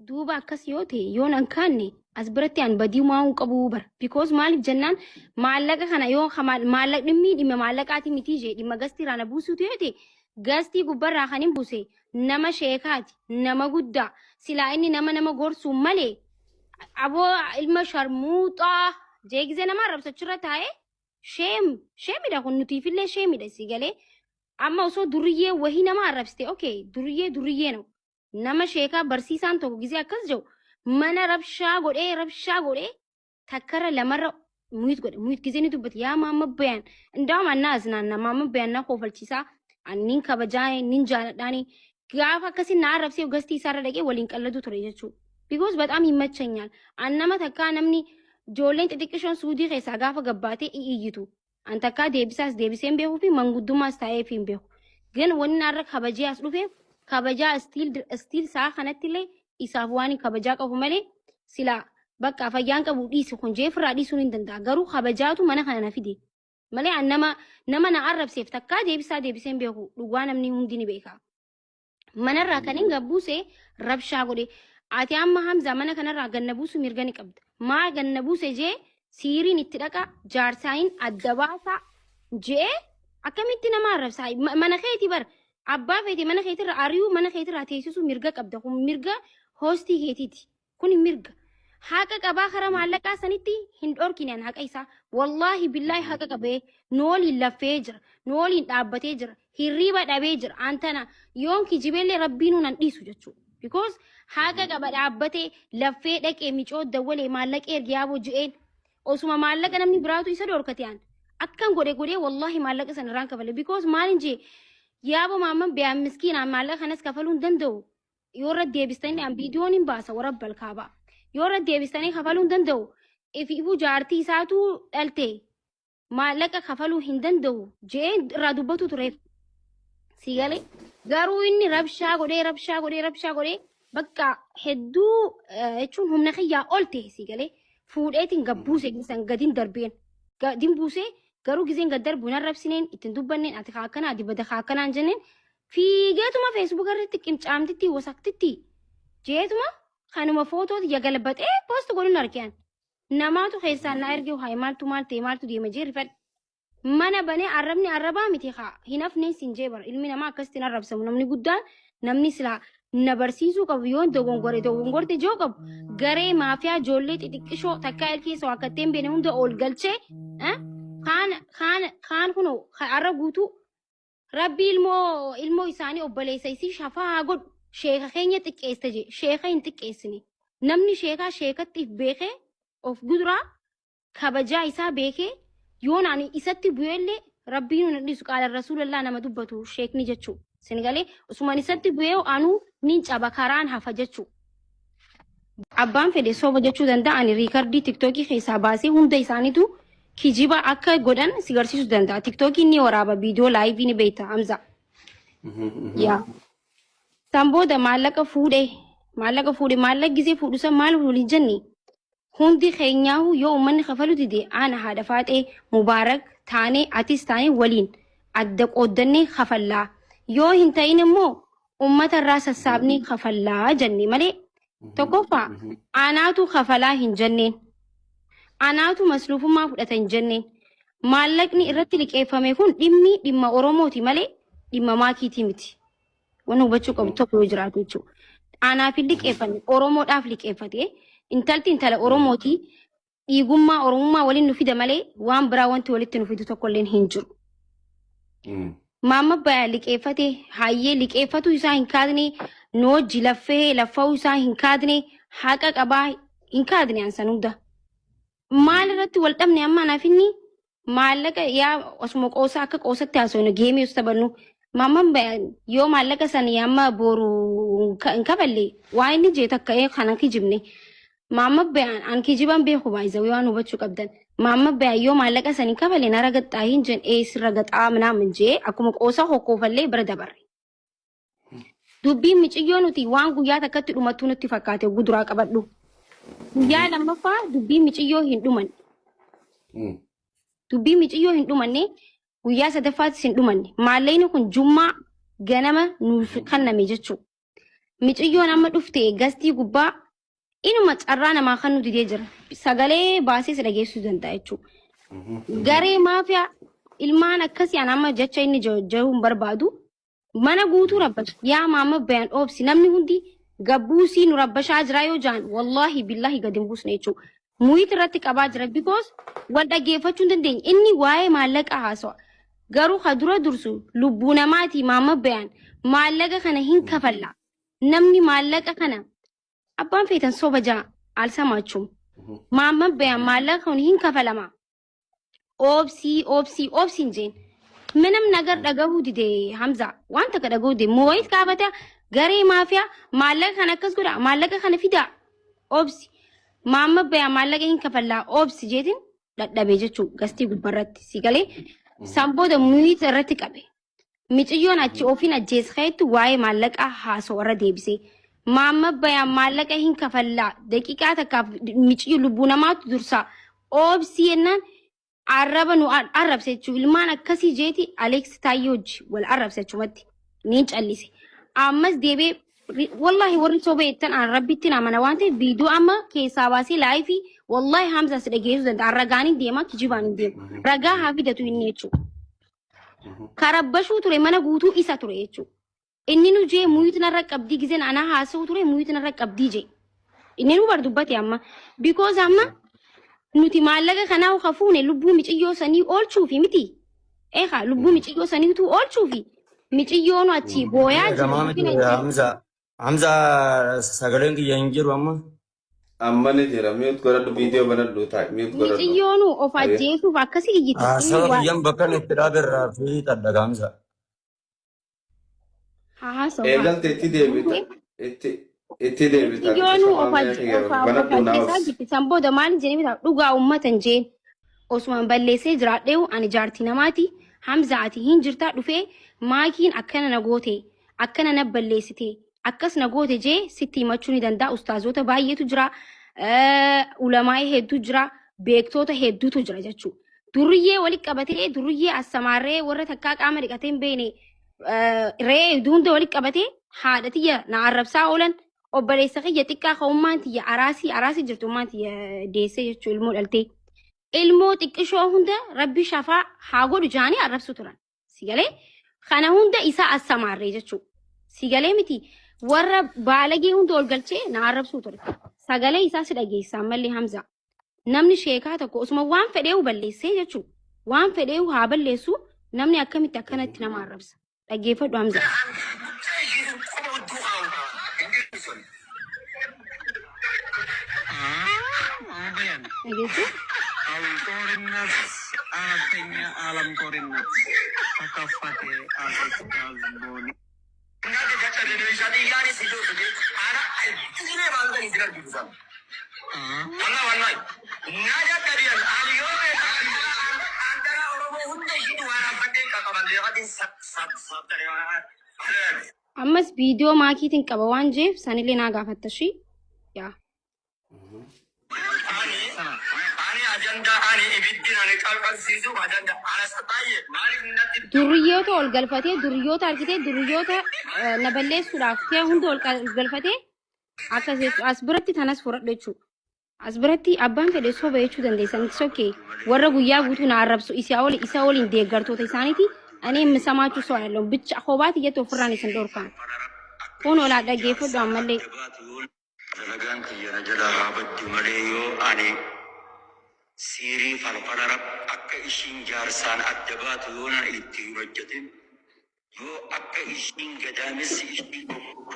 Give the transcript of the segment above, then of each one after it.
Duuba akkas yoo ta'e, yoon an kaanne as biratti an badii waan qabu bara. Because maaliif jennaan, maallaqa kana yoo maallaqni dhimma maallaqaati miti jee, dhimma guestii irraa na buusuutu yoo ta'e, guestii gubbarraa kan hin buuse nama sheekaati, nama guddaa. Silaa inni nama gorsuu malee, aboo ilma sharmuuxaa jee gizee nama arrabsachurra taa'ee, shame shameidha kun, nutiifillee shameidha. Si galee? Amma osoo duriyyee wahii nama arrabsite, okay, duriyyee duriyyee no. Nama sheekaa barsiisaan tokko gizee akkas jedhu mana rabshaa godhee, rabshaa godhee, takkarra lamarra mute godhe. Mute gizee ni dubbate. Yaa maama bayaan, indaa'um annaa asnaanna maama bayaan na koofalchiisaa, annin kabajaa nin jaaladhaani. Gaafa akkasii na arrabsee guestii isaarra dhaqee waliin qalladu ture jechuudha. Because በጣም ይመቸኛል. An nama takkaa namni ijoolleen xixiqqishoon Suudii keessaa gaafa gabbaatee iyyitu, an takkaa deebisaas deebisee hin beekuu fi manguddummaas taa'ee fi hin beeku. Gan wanni narra kabajee as dhufeef kabajaa still sa'a kanatti illee isaaf waan kabajaa qabu malee, silaa bakka fayyaan qabu dhiisi kun jeefirraa dhiisuun hin danda'a. Garuu kabajaatu mana kana na fide. Malee an nama na arrabseef takkaa deebisaa deebisee hin beeku. Dhugaa namni hundi ni beeka. Manarraa kan hin gabbuuse rabshaa godhe. Ati amma Hamza mana kanarraa ganna buusu mirga ni qabda. Maa ganna buuse jee siiriin itti dhaqa, jaarsaayin adda baasaa jee akkamitti nama arrabsaa? Mana keeti bar, abbaa feete mana keetirra ari'uu, mana keetirraa teessisuu mirga qabda. Kun mirga hostii keetiiti. Kun mirga. Haqa qabaa, karaa maallaqaa sanitti hin dhorkine an haqa isaa. Wallaahi billaahi haqa qabee nu waliin laffee jira. Nu waliin dhaabbatee jira. Hirriiba dhabee jira. Antana yoon kijibeellee rabbiin nan dhiisu jechuudha. Because haqa qaba, dhaabbatee laffee dhaqee micoo dawwalee maallaqa erge yaaboo je'een. Osuma maallaqa namni biraatu isa dhorkate, an akkan godhe godhee wallaahi maallaqa sana irraan kafale. Because maalin jee, yaaboo maamman biyaan miskiinaan maallaqa kanas kafaluu hin danda'u. Yoo irra deebistanii an viidiyoon hin baasa warra balkaabaa. Yoo irra deebistanii kafaluu hin danda'u. Ifiifuu jaartii isaatu dhalte, maallaqa kafaluu hin danda'u jee irraa dubbatu tureef. Si galee? Garuu inni rabshaa godhee, rabshaa godhee, rabshaa godhee, bakka hedduu jechuun humna kiyyaa ol ta'e. Si galee? Fuudheetiin gabbuuse san gadin darbeen. Gadin buusee, garuu gizeen gad darbu hin arrabsineen, ittiin dubbanneen, ati kaa akkanaa, ati bada kaa akkanaan jenneen, fiigeetuma Facebook irratti qimcaamtitti wasaktitti jeetuma kanuma footoo yagalbaxee post godhuun argeen. Namaatu keessaan na erge, haa maaltu maal ta'e, maaltu deema jee rifadhe. Mana banee arrabni arrabaa miti, haa hin hafneen sin jee bara. Ilmi namaa akkasitti hin arrabsamu. Namni guddaan, namni silaa na barsiisuu qabu, yoon dogongore dogongorte joo qabu, garee maafiyaa ijoollee xixiqqishoo takkaa ilkeessa waa akkatteen hin beekne hunda ol galchee, kaan kaan kaan kunoo arra guutuu rabbi ilmoo isaanii obboleessa isii shafaa haa godhu, sheeka keenya xiqqeessa jee. Sheeka hin xiqqeessine. Namni sheekaa sheekatti if beekee of guduraa kabajaa isaa beekee, yoon ani isatti bu'eellee rabbiin nu dhiisu, qaala rasuulallaa nama dubbatu sheekni jechuu. Sin galee? Usuman isatti bu'ee anuu nin caba, karaan hafa jechuu. Abbaan fedhe soba jechuu danda'a. Ani recordii TikTokii keessaa baasee hunda isaaniitu kijiba akka godhan si garsiisuu danda'a. TikTokiin ni waraaba viidiyoo liveii, ni beekta Hamza. Yaa. San booda maallaqa fuudhee, maallaqa fuudhee, maallaqa gisee fuudhu san maal waliin jenne? Hundi keenyaahu yoo uummanni kafalu dide, ana haadha faaxee Mubaarak taanee, atis taanee, waliin adda qooddannee kafallaa, yoo hin ta'in immoo uummata irraa sassaabnee kafallaa jenne malee, tokkoffaa anaatu kafalaa hin jenneen, anaatu masluufummaa fudhata hin jenneen. Maallaqni irratti liqeeffame kun dhimmi dhimma Oromooti malee dhimma maakiitii miti. Wanni hubachuu qabu tokko yoo jiraatu jechuudha. Anaaf hin liqeeffanne, Oromoodhaaf liqeeffate. Intalti intala Oromooti. Dhiigummaa Oromummaa waliin nu fida malee waan biraa wanti walitti nu fidu tokko illee hin jiru. Maamma bayaa liqeeffate, hayyee liqeeffatu isaa hin kaadne, nu wajji laffee laffa'uu isaa hin kaadne, haqa qabaa hin kaadne an san hunda. Maal irratti wal dhabne? Amma anaaf inni maallaqa yaa osuma qoosa akka qoosatti haasofnu, gameii osoo taphannu, maamman yoo maallaqa san amma boru hin kafalle waa inni jee takka kanan kijibne. Maamma bayaan an kijiban beeku baay'isa, waan hubachuu qabdan. Maamma bayaan yoo maallaqa san hin kafalle na ragaxxaa hin jen, ee sirra gaxaa minaamin jee akkuma qoosa hokkoofallee bira dabarre. Dubbiin miciyyoo nuti waan guyyaa takkatti dhumattuu nutti fakkaate guduraa qabadhu. Guyyaa lammaffaa dubbiin miciyyoo hin dhumanne. Dubbiin miciyyoo hin dhumanne, guyyaa sadaffaattis hin dhumanne. Maallaqni kun jummaa ganama nuuf kenname jechuudha. Miciyyoon amma dhufte gastii gubbaa inuma carraa namaa kan nu didee jira. Sagalee baasee si dhageessisuu danda'a jechuudha. Garee maafiyaa ilmaan akkasii an amma jecha inni jedhu hin barbaadu. Mana guutuu rabbasha. Yaa maama bayan oobsi namni hundi gabbuusii nu rabbashaa jira yoo jaan wallaahi billahi gadi hin buusne jechuudha. Mute irratti qabaa jira because wal dhaggeeffachuu hin dandeenye. Inni waa'ee maallaqaa haasawa. Garuu ka dura dursu lubbuu namaati maama bayan maallaqa kana hin kafalla. Namni maallaqa kana abbaan feetan soba jaa alsamaachum. Maama bayan maallaqa kun hin kafalama. Oobsii oobsii oobsii hin jeen. ምንም ነገር dhagahuu dide Hamza waan takka dhagahuu dide mooyit kaafata garee maafiyaa maallaqa kana akkas godha maallaqa kana fidaa oobsi maamma bayaa maallaqa hin kafallaa oobsi jeetiin dadhabee jechuu gastii gubbarratti si galee san booda mute irratti qabe. Miciyyoon achi ofiin ajjeeskeetti waa'ee maallaqaa haasoo irra deebisee maamma bayaa maallaqa hin kafallaa daqiiqaa takkaaf miciyyo lubbuu namaatu dursaa oobsii jennaan arraba nu arrabse jechuun ilmaan akkasii jeeti Alex Taayyee hojii wal arrabse achumatti niin callise. Ammas deebee wallahi warri soba jettan an rabbitti amana waan ta'eef viidiyoo amma keessaa baasee live wallahi Hamza si dhageessuu danda'a. Ragaan hin deema kijibaan hin deemu. Ragaa haa fidatu inni jechuudha. Karabbashuu ture mana guutuu isa ture jechuudha. Inni nu jee mute narra qabdii gizeen anaa haasa'u ture mute narra qabdii jee. Inni nu bar dubbate amma. Because amma nuti maallaqa kanaa hafuune lubbuu miciyyoo sanii oolchuufi miti. Eegaa lubbuu miciyyoo saniitu oolchuufi miciyyoonu achi booyaa jiru. Gamaa miti Hamza. Hamza, sagaleen kiyya hin jiru amma. Amma ni jira. Mute godhadhu, viidiyoo banadhu taa'e mute godhadhu. Miciyyoonu of ajjeesuuf akkasii iyyiti. Inni Haasawa waa kiyyan bakka inni itti dhaabe irraa fi xaddaga Hamza. Haasa'u. Eegalte itti deebita. Itti deebita. Miciyyoonu of Banadhu naa ajjeesaa obsi. jirti. San booda maal jedhee bitaa dhugaa uummata hin jeen. Osumaan balleessee jiraadheewu ani jaartii namaati. Hamza ati hin jirtaa dhufee maakiin akkana na goote akkana na balleessite akkas na goote jee sitti himachuu ni danda'a. Ustaazota baay'eetu jira. Ulamaa'ee hedduu jira. Beektoota hedduutu jira jechuudha. Durriyyee walitti qabatee durriyyee assamaarree warra takkaa qaama dhiqatee hin beekne re'ee hunda walitti qabatee haadha tiyya na arrabsaa oolan obboleessa kiyya xiqqaa ka'ummaan tiyya araasii araasii jirtu ummaan tiyya deessee jechuu ilmoo dhaltee. Ilmoo xiqqishoo hunda rabbi shafaa haa godhu jaanii arrabsu turan. Sigalee kana hunda isaa assamaarree jechuudha. Sigalee miti warra baalagee hunda ol galchee na arrabsuu ture. Sagalee isaa si dhageessa ammallee Hamza. Namni sheekaa tokko osuma waan fedheewu balleessee jechuudha. Waan fedheewu haa balleessu namni akkamitti akkanatti nama arrabsa. Dhaggeeffadhu Hamza. Dhageessu? ጦርነት አራተኛ ዓለም ጦርነት ተከፈተ። አፍሪካ ቦኒ Ammas viidiyoo maakiitiin qaba waan jeef sanillee naa gaafatta shi. Yaa. Ani ajandaa ani ibiddin ani qalqalsiisuuf ajanda anas baay'ee maaliif natti Durriyyoota ol galfatee durriyyoota argitee durriyyoota na balleessuudhaaf ta'e hunda ol galfatee akkas jechuudha. As biratti tanas fudhadhu jechuudha. As biratti abbaan fedhe soba jechuu dandeessan. It's okay. Warra guyyaa guutuu na arrabsu isa oli isa waliin deeggartoota isaaniiti. Ani የምሰማችሁ ሰው አይደለሁም። ብቻ hobaati jettu ofirraan isin dhorkaan. Kun olaa dhaggeeffadhu ammallee. Dalagaan kiyya na jalaa haa baddu malee yoo ani siirii falfala rab akka ishiin jaarsaan adda baatu yoo na itti hin hojjetin yoo akka ishiin gadaamessi ishii goggogu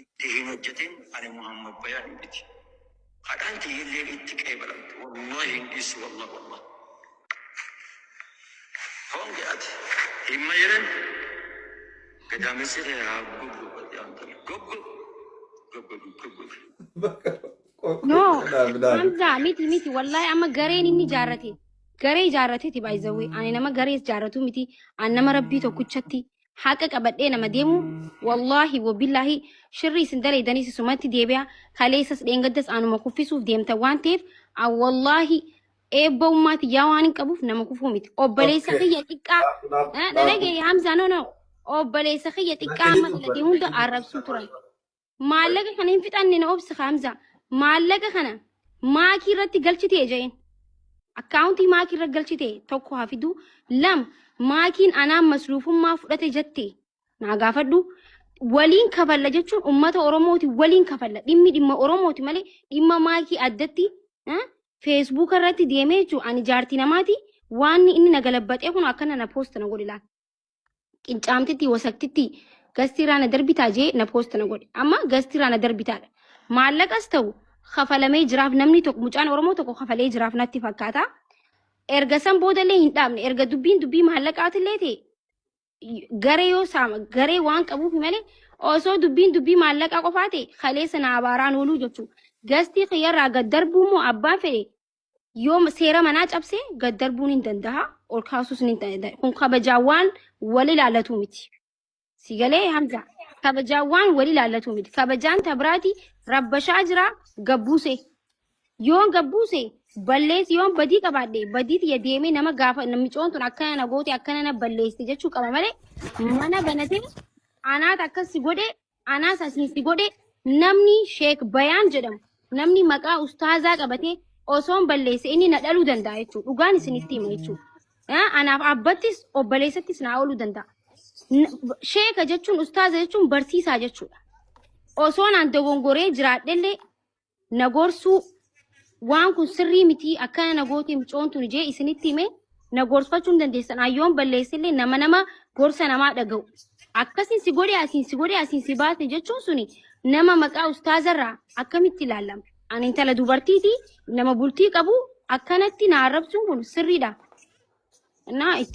itti hin hojjetin ani Muhammad Bayaan miti. Kadhaan kiyyillee itti qeebalamte wallahi hin dhiisu wallah wallah. Honge ati himma jedhan gadaamessi kee haa goggogu goggogu goggogu goggogu. No, Dhaabi dhaabi. Hamza miti miti wallahi amma gareen inni ijaarrate garee ijaarrateeti by the way ani nama garee ijaarratu miti ani nama rabbii tokkichatti haqa qabadhee nama deemu wallahi wabillahi shirri isin daleedanis isumatti deebi'a kaleessas dheengaddas anuma kuffisuuf deemta waan ta'eef an wallahi eebba ummaati yaa waan hin qabuuf nama kufuu miti obboleessa kiyya xiqqaa dhagee Hamza no no obboleessa kiyya xiqqaa amma dhalate hunda arrabsuu turan. Maallaqa kana hin fixanne, na obsi Hamza. Maallaqa kana maakii irratti galchitee jeen. Akkaawuntii maakii irra galchite tokko haa fidu. Lama, maakiin anaan masluufummaa fudhate jette naa gaafadhu. Waliin kafalla jechuun uummata Oromooti waliin kafalla. Dhimmi dhimma Oromooti malee dhimma maakii addatti Feesbuuka irratti deemee jechuun ani jaartii namaati, waan inni na galabbaxee kun akkana na post na godhe laal. Qincaamtitti wasaktitti gastiirraa na darbitaa jee na post na godhe. Amma gastiirraa na darbitaadha. Maallaqas ta'u kafalamee jiraaf, namni tokko, mucaan Oromoo tokko kafalee jiraaf natti fakkaata. Erga san boodallee hin dhaabne. Erga dubbiin dubbii maallaqaatillee ta'e, garee yoo saama garee waan qabuuf malee, osoo dubbiin dubbii maallaqaa qofaa ta'e kaleessa na abaaraan ooluu jechuudha. Gastii kiyyarraa gad darbuu immoo abbaan fedhe yoo seera manaa cabse gad darbuun hin danda'a, ol kaasuus ni danda'a. Kun kabajaa waan wal ilaallatu miti. Si galee Hamza? Kabajaa waan wal ilaallatu miti. Kabajaan tabiraati rabbashaa jira gabbuuse. Yoon gabbuuse balleessi, yoon badii qabaadhe badii tiyya deemee nama gaafa namicoon tun akkana na goote, akkana na balleessite jechuu qaba malee, mana banatee anaat akkas si godhe, anaas asiin si godhe, namni Sheek Bayaan jedhamu, namni maqaa ustaazaa qabatee osoon balleesse inni na dhaluu danda'a jechuudha. Dhugaan isinitti hima jechuudha. Anaaf abbattis obboleessattis naa ooluu danda'a. Sheeka jechuun, ustaaza jechuun barsiisaa jechuudha. Osoo naan dogongoree jiraadhellee na gorsuu, waan kun sirrii miti, akkana na goote micoon tun jee isinitti hime na gorsfachuu hin dandeessan. Ayyoon balleessillee nama gorsa namaa dhaga'u. Akkasin si godhe, asiin si godhe, asiin si baase jechuun suni nama maqaa ustaazarraa akkamitti ilaalama? Ani intala dubartiiti, nama bultii qabu akkanatti na arrabsuun kun sirriidha. Naa itti